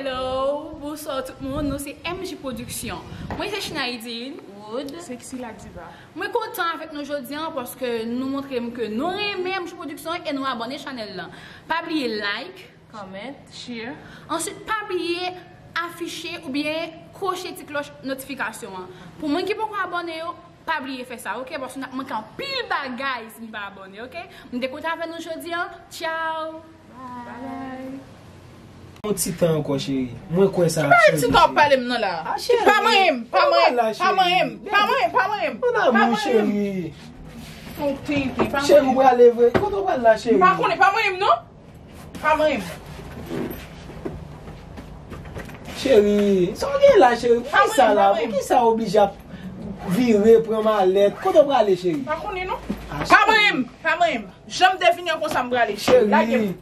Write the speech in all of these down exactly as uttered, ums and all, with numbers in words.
Hello, bonswa tout moun, nou se M J Production. Mwen se Shinaidine Wood. Sexy la diva. Mwen kontan avèk nou jodi a paske nou montre m ke nou renmen M J Production e nou abòne chanèl lan. Pa bliye like, comment, share. Answit, pa bliye afiche oubyen koche ti klòch notifikasyon an. Pou moun ki poko abòne yo, pa bliye fè sa, oke? Paske n ap manke anpil bagay si n pa abòne, oke? M te kontan avè nou jodi a. Tchao! Bye! Yon ti tan ankò, cheri. Mwen kwè sa ap chanje. Ki bagay ti tan w ap pale m nan la? Ah, cheri. Pa manyen m, pa manyen m, pa manyen m, pa manyen m, pa manyen m. Mon amour, cheri. Yon tenten, pa manyen m. Cheri, ou prale vre? Kote w pral la, cheri? M pa konnen, pa manyen m non. Pa manyen m. Cheri, sa w gen la, cheri? Poukisa la? Poukisa w oblije ap vire, pran malèt? Kote w prale, cheri? Pa konnen non. Ah, pa manyen m, pa manyen m. Jan m te vini an konsa m prale. Cheri. Lage m.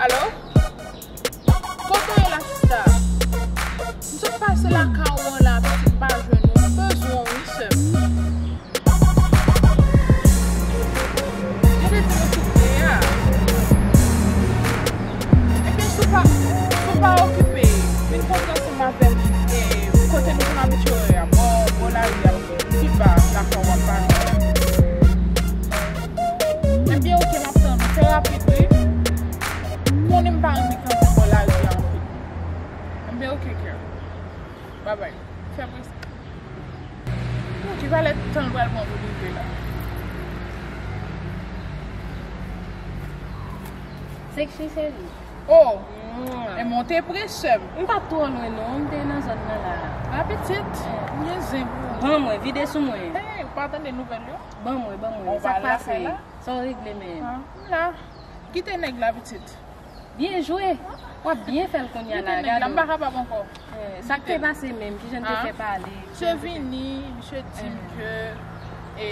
Alo? Kote w ye la, sista? M sot pase lakay ou an la, pitit, m pa jwenn ou. M bezwen w, wi, sè m. Yo te di m sou ble a. Ebyen, si w pa, si w pa okipe, vin kontre ansanm avè m, e, kote nou konn abitye wè a, bò, bò lari a, pi ba lakay w ap pale. Ebyen, oke, m ap tann ou. Fè rapid, wi. M konnen m pa renmen kanpe bò lari a anpil. Ebyen, oke, kè. Babay. Fè prese. Mon Dye, valè tan l pral pran pou rive la. Sexy cheri. Oh! Mwa. E monte prese m. M pa t twò lwen non, m te nan zòn nan la. A pitit, m gen zen pou ou. Ban mwen, vide sou mwen. Hey, ou pa tande nouvèl yo? Ban mwen, ban mwen. Sa k pase? Sa w regle menm? Ah, m la. Kite nèg la, pitit. Byen jwe. W ap byen fè l kounye a la. Kite nèg la, m pa kapab ankò. Eh, sa k te pase menm? Kijan n te fè pale? Misye vini, misye di m ke, e,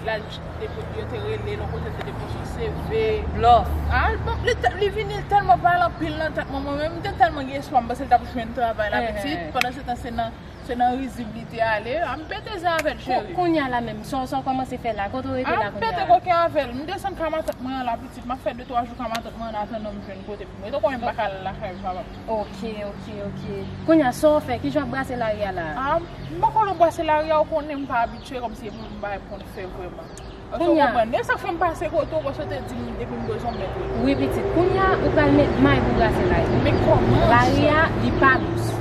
l al depo-, yo te rele l yon kote, l te depoze yon C V. Blòf. Ah, bon, li te, li vini, li tèlman pale anpil nan tèt mwen, mwen menm, m te tèlman gen espwa, m panse l t ap jwenn travay la, pitit. Pandan se tan, se nan Se nan rizib li te ale. A, m pete zen avè l, cheri. Kounye a la menm, sa w, sa w kòmanse fè la? Kote w rete la kounye a? A, m pete koken avè l. M desann ka matant mwen an la, pitit. M ap fè de twa jou ka matant mwen an, atandan m jwenn kote pou mwen. Ou konnen m pa ka al lakay papa m. Oke, oke, oke. Kounye a, sa w fè? Kijan w ap brase lari a la? A, m poko nan brase lari a, ou konnen m pa abitye, kòmsi e pou m pa konn fè vrèman. Kounye a. Ou konprann? E sa k fè m pase kote w, paske w te di m depi m bezwen w mèt rele. Wi, pitit. Kounye a, ou pral met may pou brase lari. Men kòman sa? Lari a, li pa dous.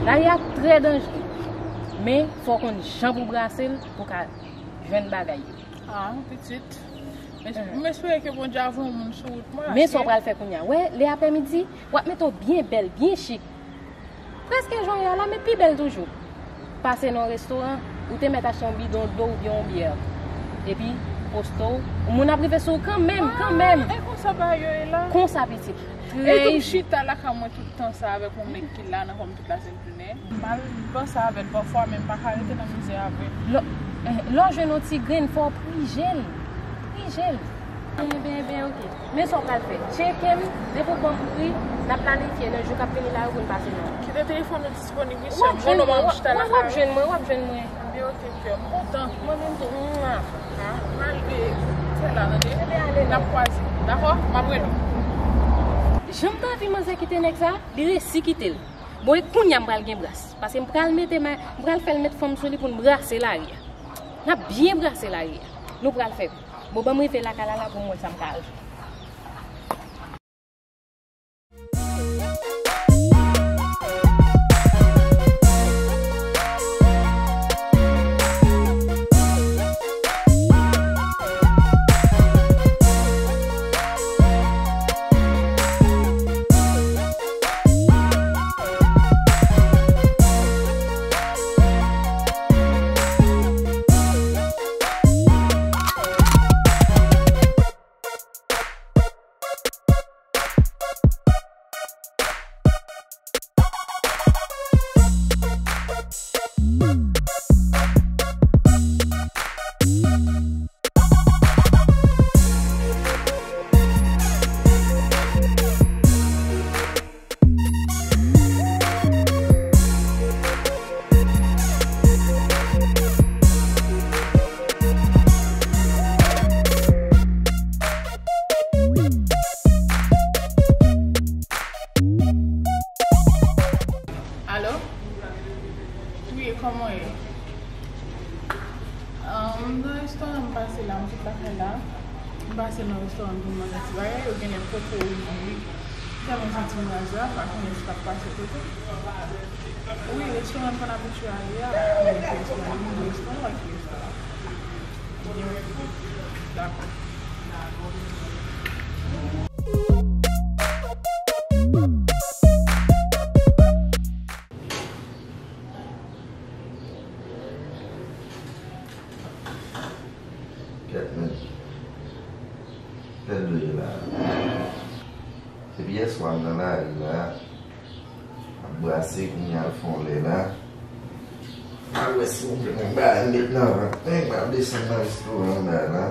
Lari a trè danjre. Men, fò w konn jan pou w brase l pou w ka jwenn bagay yo. A, pitit. M espere ke Bondye a voye yon moun sou wout mwen. Men sa w pral fè kounye a. Wè, lè aprèmidi, w ap mete w byen bèl, byen chik. Prèske jan w ye a la, men pi bèl toujou. Pase nan yon restoran, ou te mèt achte yon bidon dlo oubyen yon byè. Epi, poste w, yon moun ap rive sou ou kanmenm, kanmenm. Ah, e konsa bagay yo ye la? Konsa, pitit. E tou m chita lakay mwen tout tan sa avèk yon nèg ki la nan kò m tout la, se l tounen. M al panse avè l pafwa, men m pa ka rete nan mizè avè l. Lè, eh, lè w jwenn yon ti grenn, fò w prije l. Prije l. Enben, enben, oke. Men sa w pral fè. Tcheke m, depi w ban m pri, n ap planifye nan jou k ap vini la yo pou n pase nan. Kite telefòn ou disponib, wi, sè m. Mon nonm an chita lakay ou. W ap jwenn mwen, w ap jwenn mwen. Ebyen, oke, kè m kontan. Mwen menm tou. Mwa. Ha? M al, e, fè la, tande? Ebyen, ale non. N ap kwaze. Dakò? M ap rele w. Jan m t anvi manzè kite nèg sa, li resi kite l. Bon, e kounye a m pral gen bras. Paske m pral mete ma-, m pral fè l met fanm sou li pou n brase lari a. N ap byen brase lari a. Nou pral fè. Bon, ban m rive lakay la la pou m wè sa m ka ajoute. Lakay la, m pase nan restoran pou m mande ti bagay, yo genlè poko ouvri. Tèlman santi mraz la, m pa konnen si l ap pase kote. Wi, restoran m konn abitye ale a, m konn ki restoran, m konn restoran, m konn ki restoran. Dakò. Kèt men. Kèt dwe la. Depi yèswa m nan lari la. M ap brase kounye a l fè yon lè la. M al wè si m gen yon bagay m met nan vant mwen, m ap desann nan restoran anba la.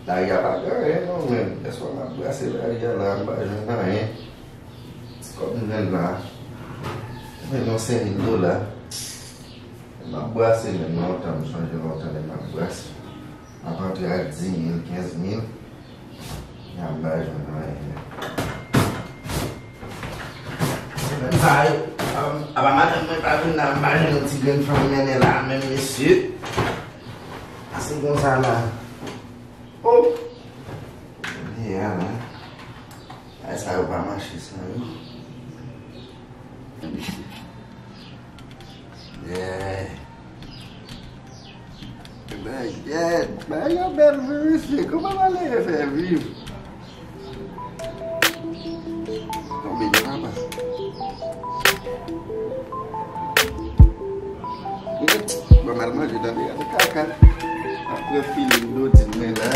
Lari a pa gen anyen non, men yèswa m ap brase lari a la, m pa jwenn anyen. Ti kòb m jwenn la, mwen jwenn yon senk mil dola. M ap brase menm lontan, m sonje lontan lè m ap brase. M ap antre ak di mil, kenz mil. Nyan m pa jwenn anyen. Se menm sa yo. Apa madanm mwen pa vin la, m pa jwenn yon ti grenn fanm mennen la menm, mesye. Ase konsa la. Oh! Kounye a la. Ay, sa yo pa mache san yo. Yeah. Bagay, bagay yo bèl vre, mesye. Kòman malere fè viv? Tonbe nan papa. Bon, m al manje, tande, gade kaka. Apre feeling dodin mwen la.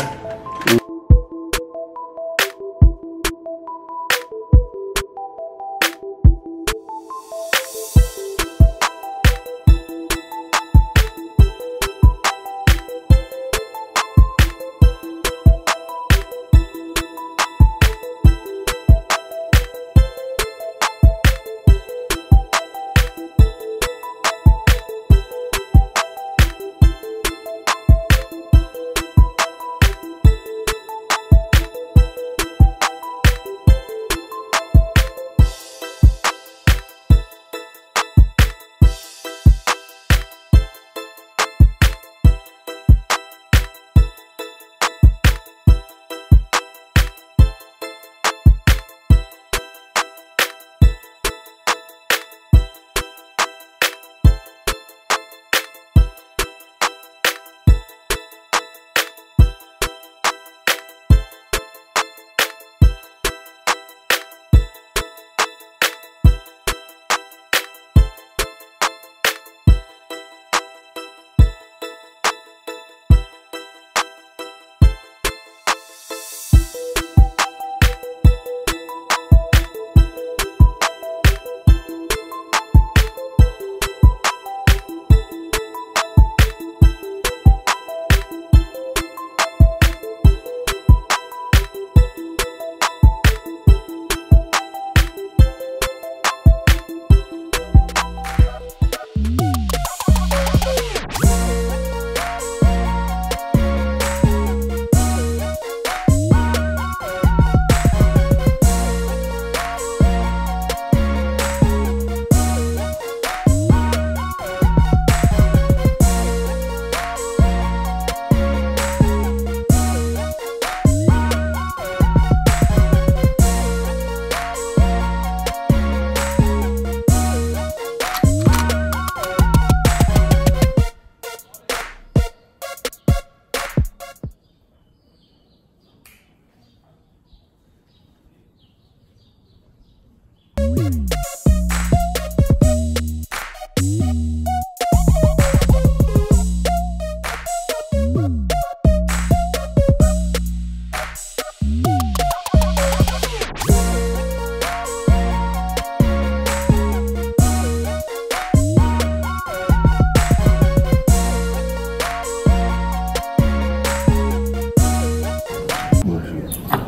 Bonjou.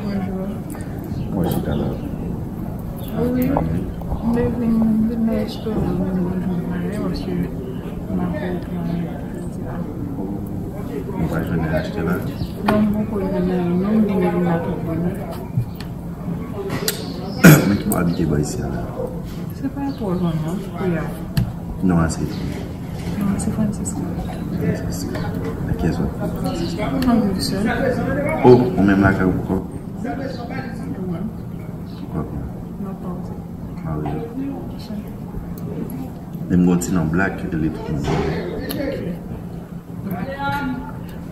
Bonjou. Mwen chita la. Wi, wi. M te vin, m vin nan restoran an, mwen jwenn mwen, paske m ap reklame. Ou pa jwenn achte la? Non, m poko jwenn anyen, non, m vin, vin la tout bonè. Men ki Abite bò isi a la. Se pa twò lwen non, pri a. Non, a se. Non, se Francisco. Francisco. Nan kiyès w ap viv, Francisco? Mwen viv sèl. Oh, ou menm lakay ou kòk? Mwen. Ou kòk, non? Non, pa ou. Ah, wi. Men m gon ti non black, li twò. Ok.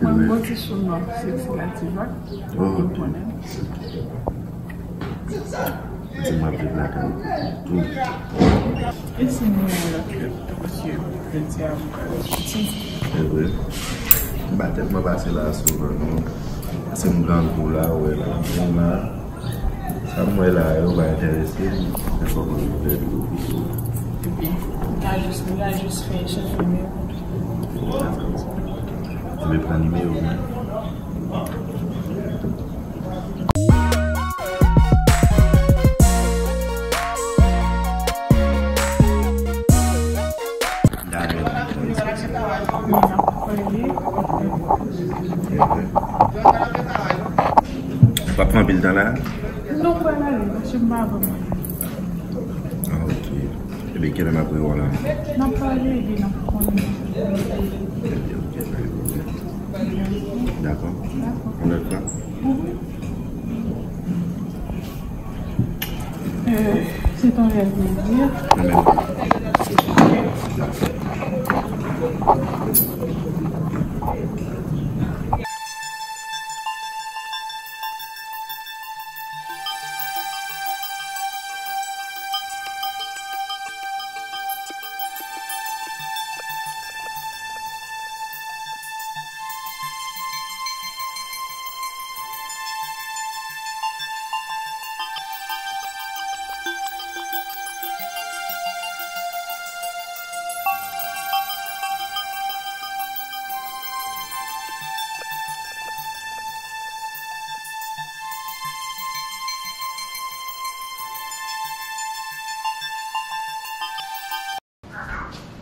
Mwen, m bò ti sou non, se ti Lativa. Oh, ok. Ou konnen. Di m w ap viv lakay ou tou. E si nou yon lòt lè, paske jodi a m pral soti. Se vre. M pa tèlman pase la souvan, non. Paske m grangou la, ou wè la. Menm la, sa m wè la, yo pa enterese m. Se kòman m fè pou yo pito. Epi, m ka jis, m ka jis fè chèche nimewo. Dakò. Mwen pran nimewo mwen. W ap pran anpil tan la? Non, m pral ale, paske m pa vrèman. Ah, ok. Ebyen, kilè m ap rewè w la? N ap pale, epi n ap konnen. Ebyen, ok, pa gen pwoblèm. Dakò. Dakò. Yon lòt fwa? Mhm. Euh, c'est un réel plaisir.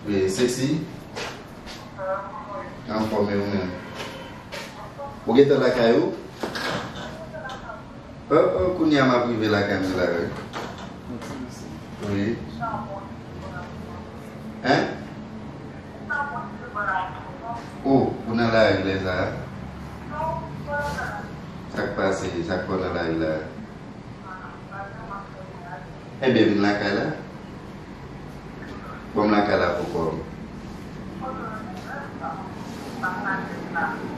E, Sexy? Anfòm, e ou menm? Ou gentan lakay ou? Oh, oh, kounye a m ap rive lakay mwen la, wi. Wi. Hein? Oh, ou nan lari lè sa a? Sa k pase? Sa k fè w nan lari la? Ebyen, vin lakay la. Bon, m lakay la pou kò m.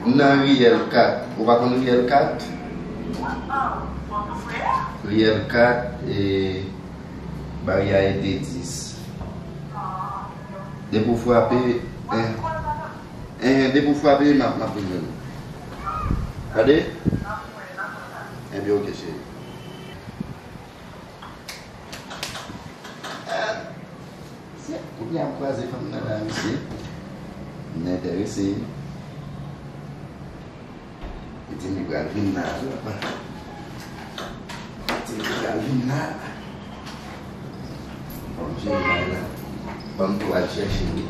M nan riyèl kat. Ou pa konn riyèl kat? Riyèl kat, e, baryè a ede dis. Depi w frape, en, en, depi w frape, m ap, m ap vin jwenn ou. Tande? Ebyen, ok, cheri. Ah, se kounye a m kwaze fanm nan la, mesye. M enterese. Li di m li pral vin la, wi, papa. Li di m li pral vin la. Bon, m jere bagay la. Ban m tou al chèche li.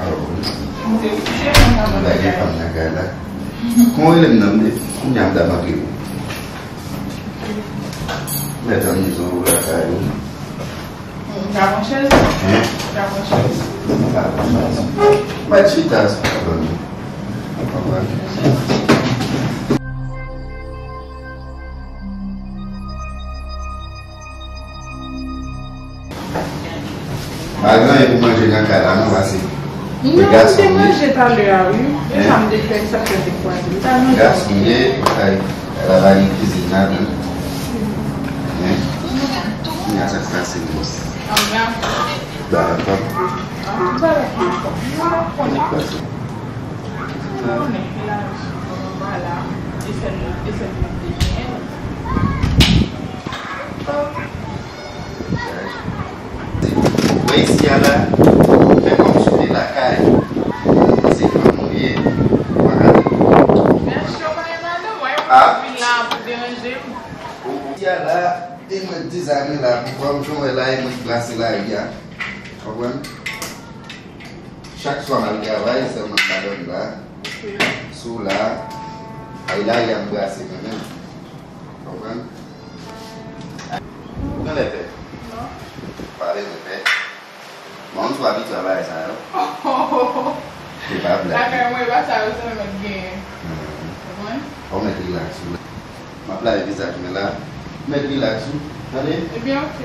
Alò, m te kouche, m pa gen fanm nan kay la. Kòman w rele m nan? M te, kounye a m t ap antre. Mèt anmize w lakay ou. Ou ka pran chèz? Hein? Ou ka pran chèz? Ou ka pran chèz. Mwen chita sou tablo. Ou konprann? Pa gen anyen pou manje. Nan kay la, non, pase. Non, m te manje talè a, wi. E sa m te fè, sa fè m te kwaze. M ta manje. Gason ye, kay la, pa gen kizin ladan. Hein? Kounya sa k pase, bòs? Ann la. Ba, ba. Ann, m pa la. M pa konnen. Sa konnen ki la, pa la, e sèl, e sèl mwen te genyen. Wè isi a la, fè kòmsi w te lakay. Se fanm ou ye. Ou pa ka di. Mèsi, yo pa gen madanm, wè, yo pa vin la pou deranje m. Isi a la, e mwen k dizame la, pou fòm jan w wè la, e mwen k brase lari a. Konprann? Chak swa m al travay, sèlman m pa dòmi la. Ok. Si w la, ay la, y ap brase kanmenm. Konprann? Ou genlè pè? Non. Pa bezwen pè. Mwen, m sou abitye a bagay sa yo. Se pa blag. Lakay mwen, e pa sa yo sèlman k genyen. Hmm. Konprann? Ou mèt rilaks, wi. M ap lave vizaj mwen la. Mèt rilaks, wi. Tande? Ebyen, ok.